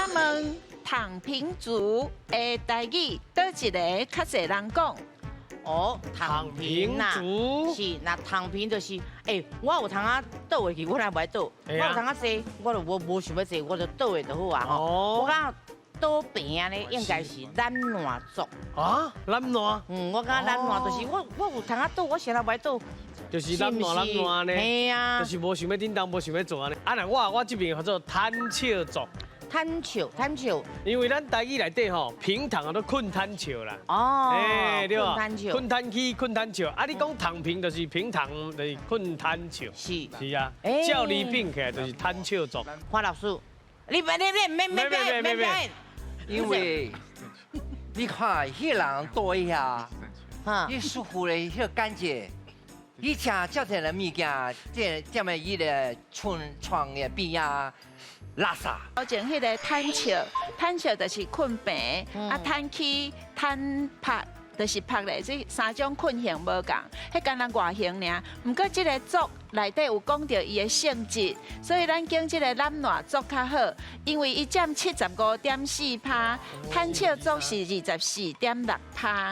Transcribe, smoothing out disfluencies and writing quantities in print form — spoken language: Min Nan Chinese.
問躺平族的台語，佗一个較濟人講？哦，躺平啦，是，那躺平就是，欸，我有通仔倒下去，我若無愛倒；我有通仔坐，我就無想欲坐，我就倒下就好啊吼。我感覺倒平按呢，應該是懶惰族。啊，懶惰？嗯，我感覺懶惰就是我有通仔倒，我啥也無愛倒。就是懶惰懶惰按呢。嘿啊。就是無想欲振動，無想欲做按呢。啊，若我這邊叫做坦笑族。坦笑，坦笑。因為咱台語內底吼，平躺啊都睏坦笑啦。哦，欸，對吧？睏坦笑。睏坦起，睏坦笑。啊，你講躺平就是平躺，就是睏坦笑。是。是啊。照你變起來就是坦笑族。潘老師，你別你別免免表演，免表演。因為你看，彼人倒佇遐，伊舒服的彼個感覺，伊食這個物件，這踮咧伊个床床的邊仔。垃圾。以前彼个坦笑，坦笑就是睏平，啊坦起、坦趴，就是趴咧，這三種睏形無仝，彼敢若外形爾。毋過這个族內底有講著伊的性質，所以咱揀這个懶惰族較好，因為伊佔75.4趴，坦笑族是24.6趴。